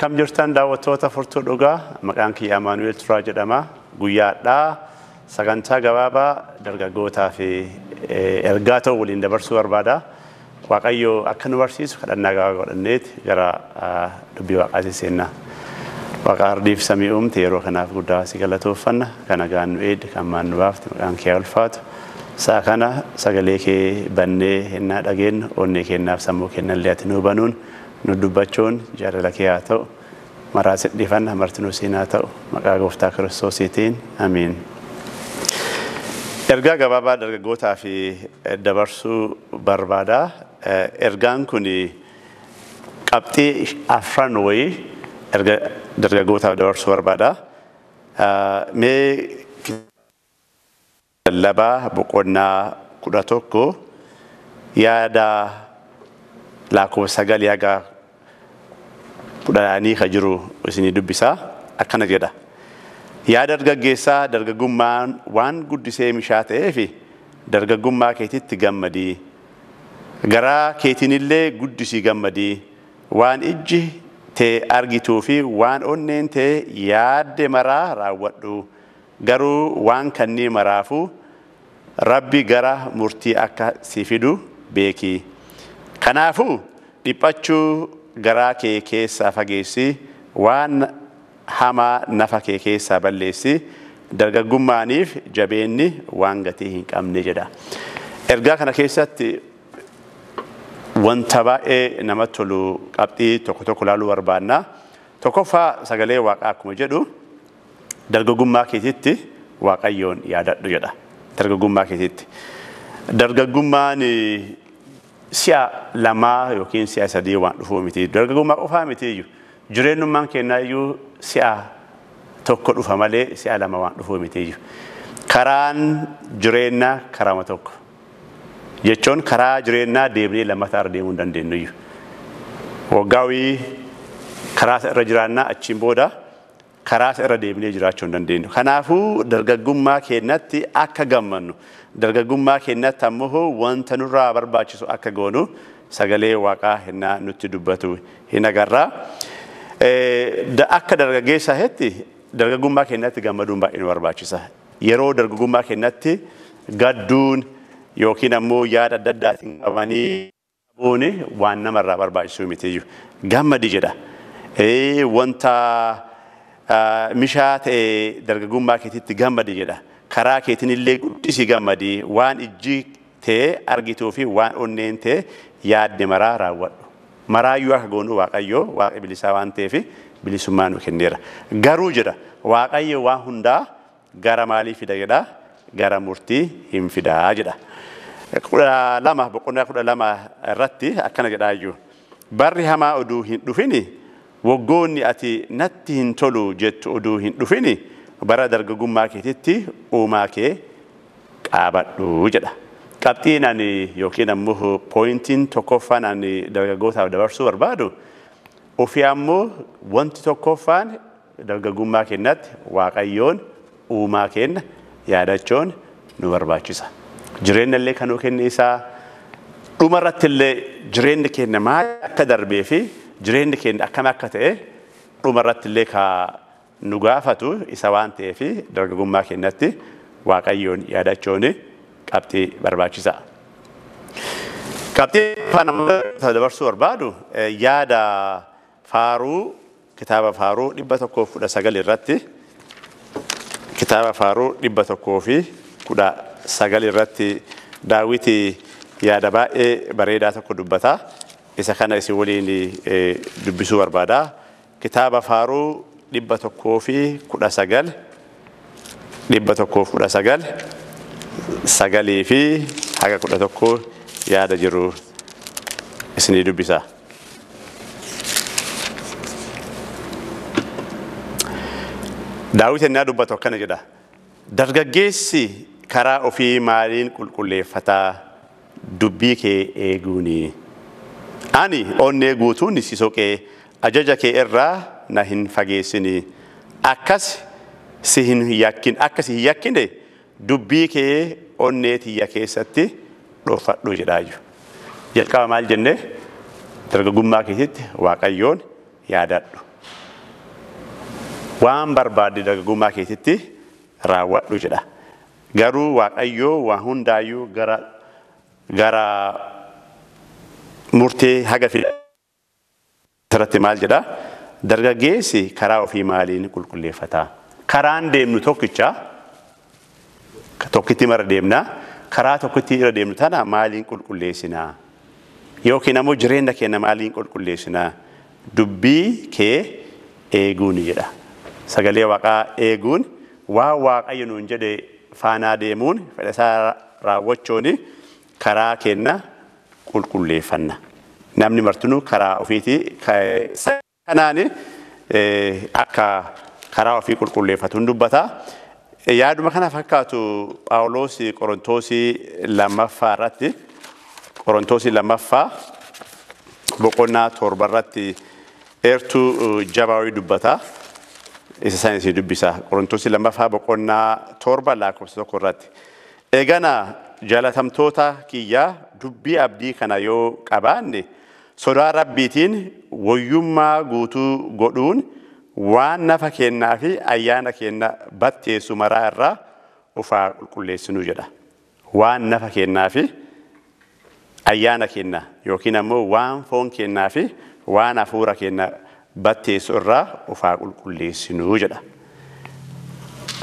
Akkam jirtan daawwattoota Furtuu Dhugaa, maqaan kiyya Amaanu'el Turaa jedhama. Guyyaadhaa sagantaa gabaabaa dargaggootaa fi ergaa ta'u waliin dabarsuu barbaada. Waaqayyo akka nu barsiisu kadhannaa gabaabaa godhanneeti gara dubbii waaqaatii seenna. Waaqa ardiif samii uumte yeroo kanaaf guddaa si galatooffanna. Kana gaan nu eedde kan maan nu baafte maqaan kee ulfaatu. Sa'a kana sagalee kee bannee hennaa dhageenyu onnee keenyaaf sammuu keenyallee ati nu banuun nu dubbachuun jaalala kee haa ta'u. Maraa sidhifanna marti nu siinaa ta'u maqaa gooftaa Kiristoosiitiin amiin. Ergaa gabaabaa dargaggootaa fi dabarsuu barbaada. Ergaan kun qabxii afran wayii erga dargaggootaaf dabarsuu barbaada. Mee lallabaa boqonnaa 11 yaada lakkoofsa 9 haga 10 ka jiru isinii dubbisaa akkana jedha. Yaa dargaggeessaa dargaggummaan waan guddisee mishaa ta'eef dargaggummaa keetitti gammadii. Garaa keetiinillee guddisii gammadii. Waan ijji tee argituu fi waan onneen tee yaadde maraa raawwadhu. Garuu waan kanneen maraafuu Rabbi gara murtii akka si fidu beeki. Kanaafuu dhiphachuu garaa kee keessaa fageessi, waan hamaa nafa kee keessaa balleessi, dargaggummaaniif jabeenni waan gatii hin qabne jedha. Ergaa kana keessatti wanta baay'ee namatti tolu qabxii tokko tokko ilaaluu barbaanna. Tokkoffaa sagalee waaqaa akkuma jedhu dargaggummaa keetitti Waaqayyoon yaadadhu jedha. Dargaggummaa keetitti. Dargaggummaan si'a lamaa yookiin si'a sadii waan dhufuu miti. Dargaggummaa qofaa miti iyyuu. Jireenyummaan keenyaa iyyuu si'a tokko dhufa malee si'a lama waan dhufuu miti iyyuu. Karaan jireenyaa karaama tokko. Jechuun karaa jireenyaa deemnee lammataa irra deemuu hin dandeenyu iyyuu. Waggaawii karaa isa irra jiraannaa achiin booda karaa isa irra deemnee jiraachuu hin dandeenyu. Kanaafuu dargaggummaa keenyatti akka gammannu, dargaggummaa keenyatti ammoo wanta nurraa barbaachisu akka goonu sagalee waaqaa hinnaa nutti dubbatu hin agarra. Akka dargaggeessaatti dargaggummaa keenyatti gammaduun baay'ee nu barbaachisa. Yeroo dargaggummaa keenyatti gadduun yookiin ammoo yaada adda addaatiin qabanii qabuun waan namarraa barbaachisu miti iyyuu. Gammadi jedha. Wanta mishaa ta'e dargaggummaa keetitti gammadi jedha. Karaa keetiin illee guddisii gammadi. Waan ijji ta'e argituu fi waan onneen ta'e yaadde maraa raawwadhu. Maraayyuu akka goonu Waaqayyo waaqa bilisaa waan ta'eef bilisummaa nu kenneera. Garuu jedha Waaqayyo waan hundaa gara maalii fida jedha? Gara murtii hin fidaa jedha. 12 boqonnaa 12 irratti akkana jedhaa iyyuu. Barri hamaa oduu hin dhufini, waggoonni ati natti hin tolu jettu oduu hin dhufini, bara dargaggummaa keetitti uumaa kee qaabadhu jedha. Qabxiin ani yookiin ammoo pooyintiin tokkoffaan ani dargaggootaaf dabarsuu barbaadu ofii ammoo wanti tokkoffaan dargaggummaa keenyatti Waaqayyoon uumaa keenya yaadachuun nu barbaachisa. Jireenya illee kan nuu kenne isaa dhumarratti illee jireenyi keenya maal akka darbee fi jireenyi keenya akkam akka ta'e dhumarratti illee ka nu gaafatu isa waan ta'eef dargaggummaa keenyatti Waaqayyoon yaadachuun qabxii barbaachisaa. Qabxii afaan namoota dabarsuu barbaadu yaada faaruu kitaaba faaruu 119 irratti kitaaba faaruu 119 irratti Daawiti yaada baay'ee bareedaa tokko dubbata. Isa kana isin waliin dubbisuu barbaada. Kitaaba faaruu 119 119 9 fi haga 11 yaada jiru isinii dubbisa. Daawit ennaa dubbatu akkana jedha. Dargaggeessi karaa ofii maaliin qulqulleeffataa dubbii kee eeguuni. Ani onnee guutuun si soqee ajaja kee irraa na hin fageessini. Akkas si hin yakkin akka si hin yakkine dubbii kee onnee tiyya keessatti dhofadhu jedhaayu. Jalqaba maal jenne dargaggummaa keetitti Waaqayyoon yaadadhu. Waan barbaadde dargaggummaa keetitti raawwadhu jedha. Garuu Waaqayyoo waan hundaayyuu gara murtee haga fida. Asirratti maal jedha? Dargaggeessi karaa ofii maaliin qulqulleeffata? Karaan deemnu tokkicha, tokkitti mara deemna. Karaa tokkitti irra deemnu tana maaliin qulqulleessinaa? Yookiin ammoo jireenya keenya maaliin qulqulleessinaa? Dubbii kee eeguun jedha. Sagalee Waaqaa eeguun, waan Waaqayyo nuun jedhe faanaa deemuun, fedha isaa raawwachuun karaa keenya qulqulleeffanna. Namni martinuu karaa ofiitii kanaan akka karaa ofii qulqulleeffatu hin dubbata. Yaaduma kana fakkaatu Phaawulos Qorontoosii lammaffaa irratti, Qorontoosii lammaffaa boqonnaa 7 irratti eertuu jabaa wayii dubbata. Isa isaan isin dubbisa. Qorontoosii lammaffaa boqonnaa 7 lakkoofsa 1 irratti. Eegana jaalatamtoota kiyyaa, dubbii abdii kana yoo qabaanne sodaa Rabbiitiin wayyummaa guutuu godhuun waan nafa kennaa fi ayyaana kenna batteessu maraa irraa ufaa qulqulleessinuu jedha. Waan nafa kennaa fi ayyaana kenna yookiin ammoo waan foon kennaa fi waan hafuura kenna batteessu irraa ufaa qulqulleessinuu jedha.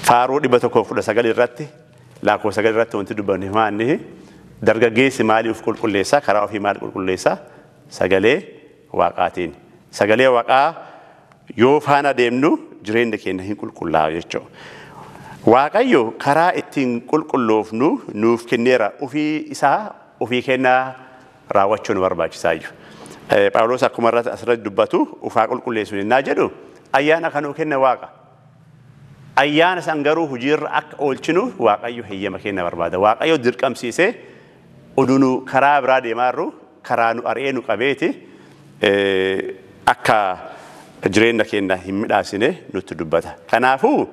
Faaruu 119 irratti lakkoofsa 9 irratti wanti dubbanne maanni dargaggeessi maaliif qulqulleessaa? Karaa ofii maal qulqulleessaa? Sagalee Waaqaatiin. Sagalee Waaqaa yoo faana deemnu jireenya keenya hin qulqullaa'u jechuudha. Waaqayyo karaa ittiin qulqulloofnu nuuf kenneera. Ofii isaa ofii kennaa raawwachuu nu barbaachisaa jiru. Phaawulos akkuma asirratti dubbatu ufaa qulqulleessu yennaa jedhu ayyaana kan nuu kenne Waaqa. Ayyaana san garuu hojiirra akka oolchinu Waaqayyo heeyyama kenna barbaada. Waaqayyo dirqamsiisee oduu nu karaa biraa deemaa jirru karaa nu ari'ee nu qabeeti akka jireenya keenya hin midhaasine nutti dubbata. Kanaafuu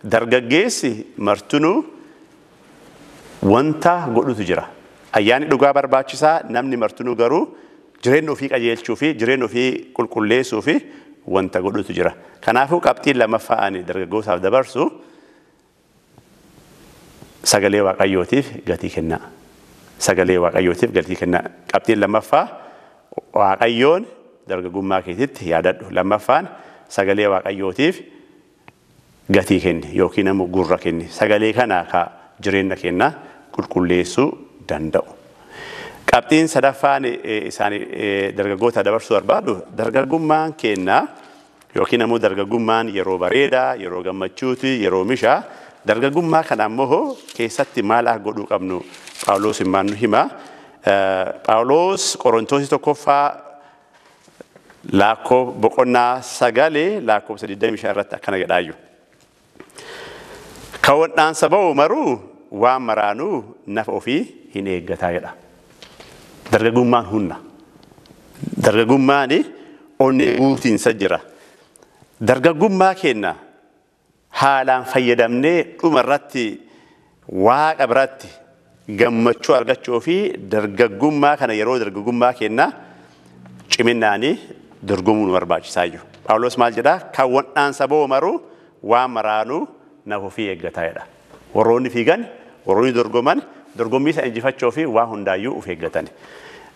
dargaggeessi martinuu wanta godhutu jira. Ayyaanni dhugaa barbaachisaa, namni martinuu garuu jireenya ofii qajeelchuu fi jireenya ofii qulqulleessuu fi wanta godhutu jira. Kanaafuu qabxiin lammaffaa ani dargaggootaaf dabarsu sagalee Waaqayyootiif gatii kennaa. Sagalee Waaqayyootiif gatii kennaa. Qabxiin lammaffaa Waaqayyoon dargaggummaa keetitti yaadadhu. Lammaffaan sagalee Waaqayyootiif gatii kenni yookiin ammoo gurra kenni. Sagalee kana ka jireenya keenya qulqulleessuu danda'u. Qabxiin sadaffaan isaan dargaggoota dabarsuu barbaadu dargaggummaan keenya yookiin ammoo dargaggummaan yeroo bareedaa, yeroo gammachuuti, yeroo mishaa. Dargaggummaa kana ammoo keessatti maal akka godhuu qabnu Phaawulos immaan nu hima. Phaawulos Qorontoosii tokkoffaa laakkoo boqonnaa 9 lakkoofsa 25 irratti akkana jedhaayyuu. Kan waldhaansa ba'u maruu waan maraanuu nafa ofii hin eeggataa jedha. Dargaggummaan humna. Dargaggummaan onnee guutiinsa jira. Dargaggummaa keenya haalaan fayyadamnee dhuma irratti Waaqa biratti gammachuu argachuu fi dargaggummaa kana yeroo dargaggummaa keenya ciminnaanii dorgomuu nu barbaachisaa jiru. Phaawulos maal jedhaa? Kan waldhaansa ba'u maruu waan maraanuu nafa ofii eeggataa jedha. Warroonni fiigan, warroonni dorgoman, dorgommii isa injifachuu fi waan hundaayyuu of eeggatan.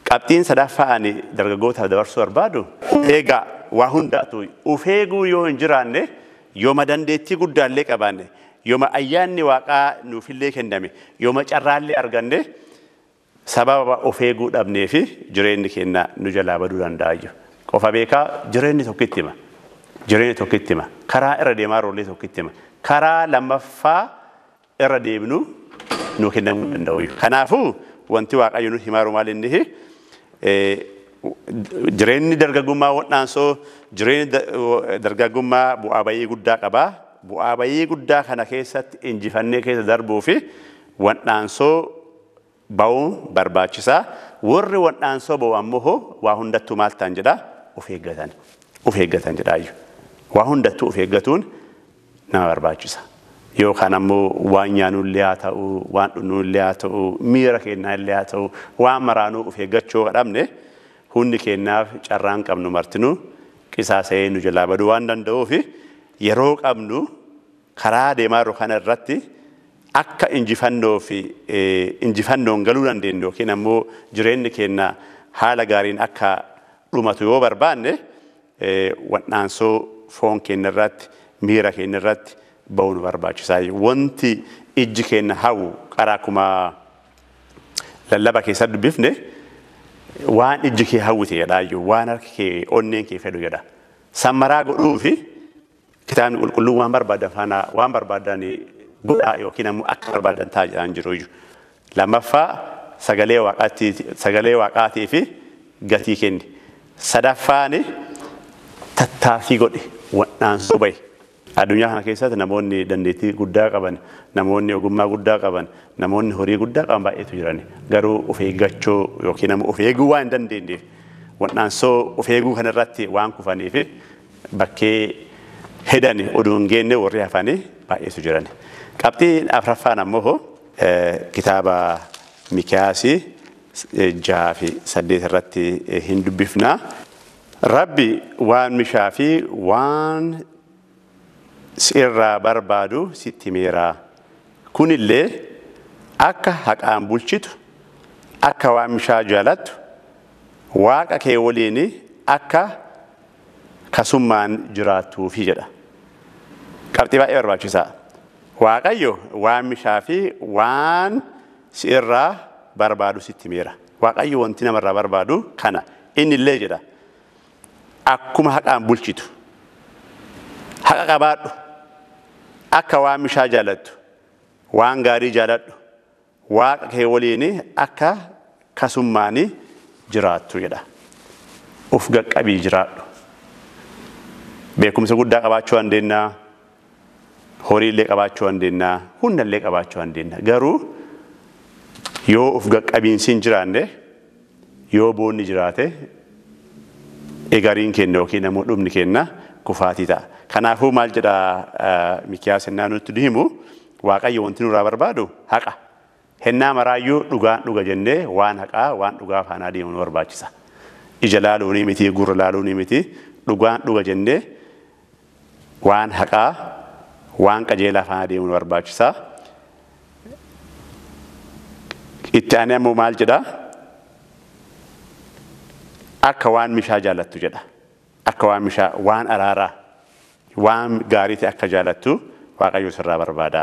Qabxiin sadaffaa ani dargaggootaaf dabarsuu barbaadu eegaa waa hundaatu of eeguu yoo hin jiraanne, yooma dandeettii guddaallee qabaanne, yooma ayyaanni Waaqaa nuufillee kenname, yooma carraallee arganne sababa of eeguu dhabnee fi jireenyi keenya nu jalaa baduu danda'a jiru. Qofa beekaa jireenyi tokkitti hima. Jireenyi tokkitti hima. Karaa irra deemaa roollee tokkitti hima. Karaa lammaffaa irra deemnu nu kennamuu danda'u. Kanaafuu wanti Waaqayyo nu himaa maal inni jireenyi dargaggummaa wal'aansoo, jireenyi dargaggummaa bu'aa bayii guddaa qaba. Bu'aa bayii guddaa kana keessatti injifannee keessa darbuu fi wal'aansoo ba'uun barbaachisaa. Warri wal'aansoo ba'u ammoo waa hundattuu maal ta'an jedhaa? Of eeggatan. Of eeggatan jedhaayyuu. Waa hundattuu of eeggatuun nama barbaachisa. Yookaan ammoo waan nyaanullee haa ta'u, waan dhugnullee haa ta'u, miira keenyaallee haa ta'u, waan maraanuu of eeggachuu dhabne hundi keenyaaf carraan qabnu martinuu qisaasa'ee nu jalaa baduu waan danda'uuf yeroo qabnu karaa deemaa jiru kana irratti akka injifannoo fi injifannoon galuu dandeenyu yookiin ammoo jireenyi keenya haala gaariin akka dhumatu yoo barbaanne wannaansoo foon keenya irratti miira keenya irratti ba'uu nu barbaachisaa. Wanti ijji keenya hawwu karaa akkuma lallaba keessa dubbifne waan ijji kee hawwite jedhaayyuu waan harki kee onneen kee fedhu jedha. Sammaraa godhuu fi kitaabni qulqulluun waan barbaadan faana waan barbaadan godhaa yookiin ammoo akka barbaadan ta'a jedhaan jiru iyyuu. Lammaffaa sagalee waaqaatii fi gatii kenni. Sadaffaani tattaaffii godhi wannaansoo bahi. Addunyaa kana keessatti namoonni dandeettii guddaa qaban, namoonni ogummaa guddaa qaban, namoonni horii guddaa qaban baay'eetu jiran. Garuu of eeggachuu yookiin ammoo of eeguu waan hin dandeenyeef wannaansoo of eeguu kanarratti waan kufaniif bakkee hedan oduu hin geenne warri hafanii baay'eetu jiran. Qabxiin afraffaan ammoo kitaaba Mikiyaasii 6 fi 8 irratti hin dubbifna. Rabbi waan mishaa fi waan sirraa barbaadu sitti himeera. Kunillee akka haqaan bulchitu, akka waan mishaa jaalattu, waaqa kee waliin akka kasummaan jiraattuufi jedha. Qabxii baay'ee barbaachisaa. Waaqayyo waan mishaa fi waan sirraa barbaadu sitti himeera. Waaqayyo wanti namarraa barbaadu kana. Innillee jedha. Akkuma haqaan bulchitu, haqa qabaadhu, akka waan mishaa jaalattu, waan gaarii jaaladhu, waaqa kee waliin akka kasummaan jiraattu jedha. Of qaqqabii jiraadhu. Beekumsa guddaa qabaachuu dandeenya, horiillee qabaachuu dandeenya, hundallee qabaachuu dandeenya. Garuu yoo of qaqqabiinsi hin jiraanne, yoo boonni jiraate, egariin keenya yookiin ammoo dhumni keenya kufaatii ta'a. Kanaafuu maal jedha Mikiyaas hennaa nutti himu Waaqayyo wanti nurraa barbaadu haqa. Hennaa maraayyuu dhugaan dhuga jennee waan haqaa waan dhugaa faanaa deemu nu barbaachisa. Ija laaluunii miti, gurra laaluunii miti, dhugaan dhuga jennee waan haqaa waan qajeelaa faanaa deemu nu barbaachisa. Itti aanee ammoo maal jedha? Akka waan mishaa jaalattu jedha. Akka waan mishaa, waan araaraa, waan gaarii ta'e akka jaalattu Waaqayyo sirraa barbaada.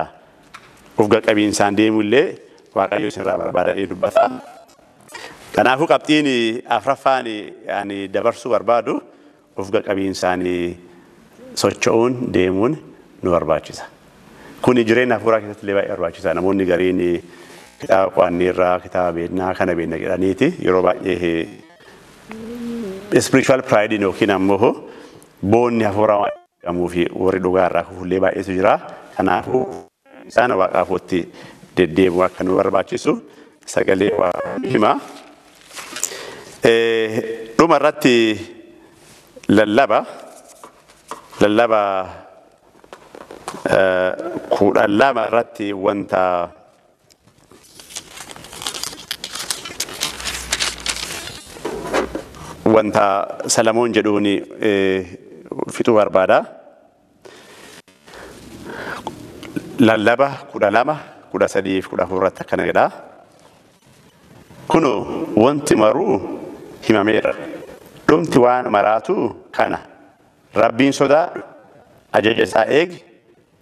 Of qaqqabiinsaan deemu illee Waaqayyo sirraa barbaada jedhee dubbata. Kanaafuu qabxiin afraffaan ani dabarsuu barbaadu of qaqqabiinsaan socho'uun deemuun nu barbaachisa. Kuni jireenya hafuuraa keessatti illee baay'ee barbaachisaa. Namoonni gariin kitaaba qo'anneerraa, kitaaba beeknaa, kana beekna jedhaniiti yeroo baay'ee spiritual pride yookiin ammoo boonni hafuuraa waan jedhamuu fi warri dhugaa irraa kufullee baay'eetu jira. Kanaafuu isaan waaqaafuutti deddeebi'uu akka nu barbaachisu sagalee waaqaa hima. Dhuma irratti lallaba 12 irratti wanta Salamoon jedhuun fixuu barbaada. Lallaba 12, 13 fi 14 irratti akkana jedha. Kunoo wanti maruu himameera. Dhumti waan maraatu kana. Rabbiin sodaadhu, ajaja isaa eegi.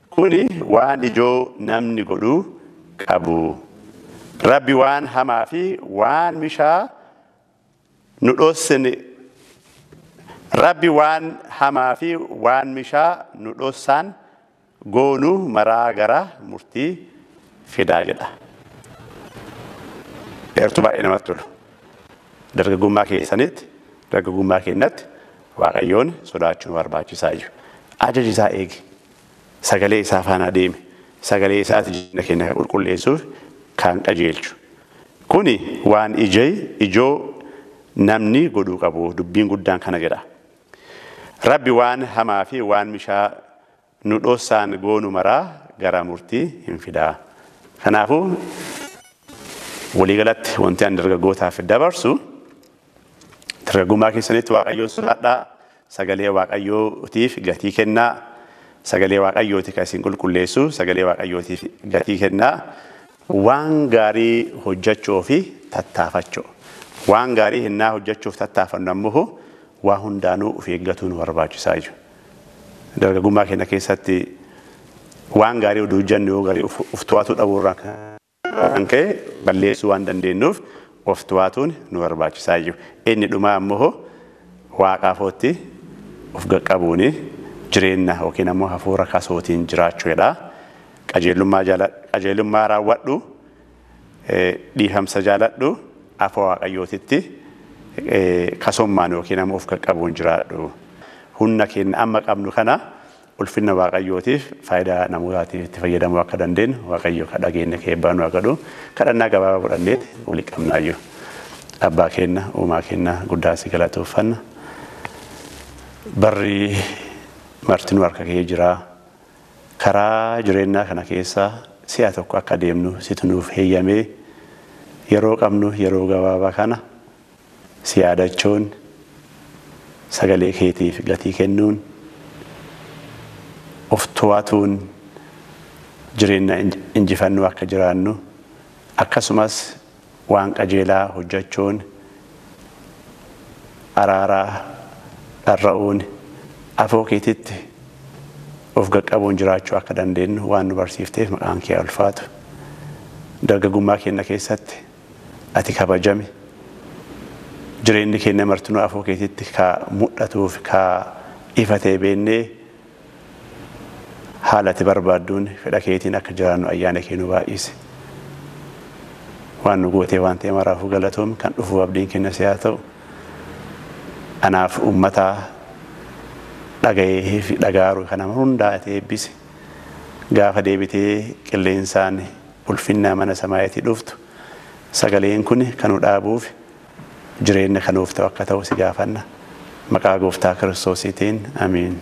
Kuni waan ijoo namni godhuu qabu. Rabbi waan hamaa fi waan mishaa nu dhossine. Rabbi waan hamaa fi waan mishaa nu dhossaan goonuu maraa gara murtii fidaa jedha. Eertuu baay'ee namatti tolu. Dargaggummaa keessanitti, dargaggummaa keenyatti Waaqayyoon sodaachuun barbaachisaa jiru. Ajaja isaa eegi. Sagalee isaa faana deemi. Sagalee isaati jireenya keenya kan qulqulleessuuf kan qajeelchu. Kuni waan ijoo namni godhuu qabu. Dubbiin guddaan kana jedha. Rabbi waan hamaa fi waan mishaa nu dhossaan goonu maraa gara murtii hin fidaa. Kanaafuu waliigalatti wanti ani dargaggootaaf dabarsu dargaggummaa keessanitti Waaqayyoon sodaadhaa, sagalee Waaqayyootiif gatii kennaa, Sagalee Waaqayyooti kan isin qulqulleessu, sagalee Waaqayyootiif gatii kennaa. Waan gaarii hojjechuu fi tattaafachuu. Waan gaarii hinnaa hojjechuuf tattaafannu ammoo waa hundaanuu of eeggatuun nu barbaachisaa jiru. Dargaggummaa keenya keessatti waan gaarii oduu hojjennu yoo gaarii of to'atuu dhabuurraa kan ka'e balleessuu waan dandeenyuuf of to'atuun nu barbaachisaa jiru. Inni dhumaa ammoo waaqaafootti of qaqqabuuni jireenya yookiin ammoo hafuura kasootiin jiraachuudha. Qajeelummaa raawwadhu, dhiifamsa jaaladhu, afoo Waaqayyootitti kasummaan yookiin ammoo of qaqqabuun jiraadhu. Humna keenya amma qabnu kana ulfinna Waaqayyootiif faayidaa namootaatiif itti fayyadamuu akka dandeenyu Waaqayyo ka dhageenya keebbaa nu haa godhu. Kadhannaa gabaabaa godhanneeti walii qabnaayyuu. Abbaa keenya, uumaa keenya guddaa si galateeffanna. Barri martinuu harka kee jira. Karaa jireenyaa kana keessa si'a tokko akka deemnu situ nuuf heeyyamee yeroo qabnu yeroo gabaabaa kana si yaadachuun sagalee keetiif gatii kennuun of to'atuun jireenya injifannoo akka jiraannu akkasumas waan qajeelaa hojjechuun araaraa dharra'uun afoo keetitti of qaqqabuun jiraachuu akka dandeenyu waan nu barsiifteef maqaan kee ulfaatu. Dargaggummaa keenya keessatti ati kabajami. Jireenyi keenya martinuu afoo keetitti ka mul'atuuf ka ifatee beennee haala ati barbaadduun fedha keetiin akka jiraannu ayyaana kee nu baay'ise. Waan nu gootee waan ta'e maraafuu galatoom kan dhufuuf abdiin keenya si haa ta'u. Anaaf uummataa dhaga'ee fi dhagaaru kana hundaa ati eebbise. Gaafa deebitee qilleensaan ulfinna mana samaayitii dhuftu sagaleen kun kan nu dhaabuuf jireenya kanuuf ta'u akka ta'u si gaafanna. Maqaa Gooftaa Kiristoosiitiin amiin.